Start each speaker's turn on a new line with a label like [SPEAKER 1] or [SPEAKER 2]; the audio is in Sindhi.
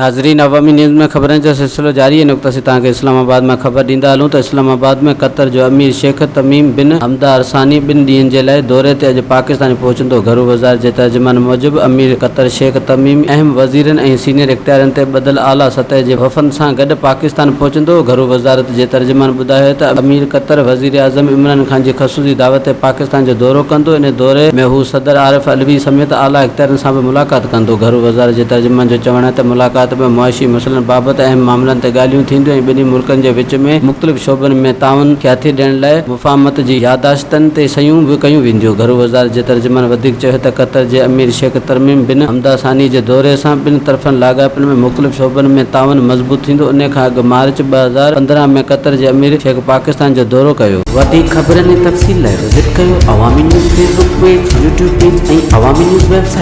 [SPEAKER 1] ناظرين عوامي نيوز ۾ خبرن جو سلسلو جاري آهي نقطه سي توهان کي اسلام آباد مان خبر ڏيندا هلون ته اسلام آباد ۾ قطر جو امير شيخ تميم بن حمده الثاني ٻن ڏينهن جي لاء دوري تي اڄ پاڪستان پهچندو گهرو وزارت جي ترجمان موجب امير قطر شيخ تميم اهم وزيرن ۽ سينيئر اختيارين تي ٻڌل اعليٰ سطح جي وفد سان گڏ پاڪستان پهچندو گهرو وزارت جي ترجمان ٻڌايو ته امير قطر وزيراعظم عمران خان جي خصوصي دعوت تي پاڪستان جو دورو ڪندو ان دوري ۾ هو صدر عارف علوي سميت اعليٰ اختيارين سان به ملاقات ڪندو. گهرو وزارت جي ترجمان جو چوڻ آهي ته ملاقات ۾ معاشي مسئلن بابت اهم معاملن تي ڳالهيون ٿينديون ۽ ٻنهي ملڪن جي وچ ۾ مختلف شعبن ۾ تعاون کي هٿي ڏيڻ لاء مفاهمت جي يادداشتن تي صحيحون به ڪيون وينديون. گهرو وزارت جي ترجمان وڌيڪ چيو ته قطر جي امير شيخ تميم بن حمد ثاني جي دوري سان ٻن طرفن لاڳاپن ۾ مختلف شعبن ۾ تعاون مضبوط ٿيندو. ان کان اڳ مارچ 2015 ۾ قطر جي امير شيخ پاڪستان جو دورو ڪيو.
[SPEAKER 2] وڌيڪ خبرن ۽ تفصيل لاء وزٽ ڪيو Awami news Facebook page, YouTube page ۽ Awami news website.